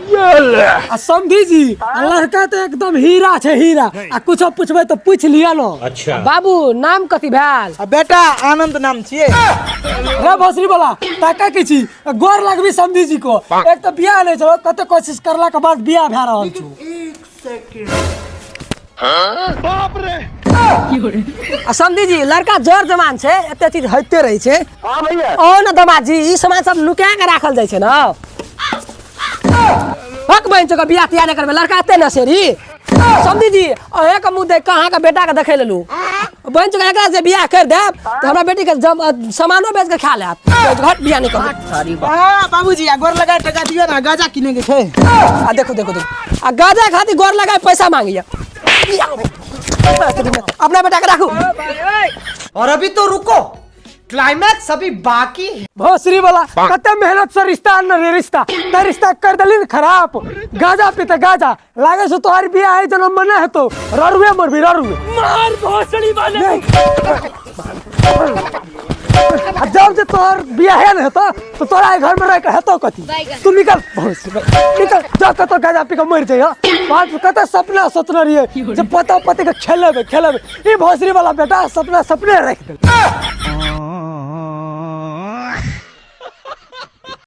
आ समधी जी, आ लड़का तऽ एकदम हीरा छै हीरा। आ कुछो पूछबै तऽ पूछि लिअ न। अच्छा। बाबू, नाम कथी भेल? आ बेटा, आनंद नाम छियै। रे भोसड़ी वाला, ताका की छी? गोर लगबी समधी जी को। एक तऽ बियाह नहि छौ, कते कोशिश करला के बाद बियाह भए रहल छौ। आ समधी जी, लड़का जर जवान छै, एते चीज होइते रहै छै। हाँ भैया। ओ न दमाद जी, ई सामान सब नुका के राखल जाइ छै न। हक बहन चौका बियाह तियाह नहि करबै, लड़का एते न सेरी। समधी जी, अहें के मुँह देख के अहाँके बेटा के देखै लेलू। बहन चौका, एकरा जे बियाह कर देब तऽ हमरा बेटी के सामानो बेच के खा लेत। घट बियाह नहि करबै। हाँ बाबूजी, आ गोर लगा टका दियो ना, गाजा किने के छै। आ देखो देखो देखो, आ गाजा खातिर गोर लगाए पैसा मांगैया। अपना बेटा के राखू। और अभी तो रुको, क्लाइमैक्स अभी बाकी है। भोसड़ी वाला, कते मेहनत से रिश्ता आनने रहियै, रिश्ता त रिश्ता कर देली ने खराब। गाजा पीते गाजा लागे छौ। तोहर बियाह है जनम में नहि हेतौ, ररुए मरबी ररुए। मार भोसड़ी वाले। आ जब जे तोहर बियाह नहि हेतौ तो तोरा एहि घर में रह के हेतौ कथी? तू निकल भोसड़ी, निकल जा, कतौ गाजा पी के मरि जइह। बाप, कते सपना सोचने रहियै जे पता पति के खेलेबै खेलेबै, ई भोसड़ी वाला बेटा सपना सपने राखि देलकै।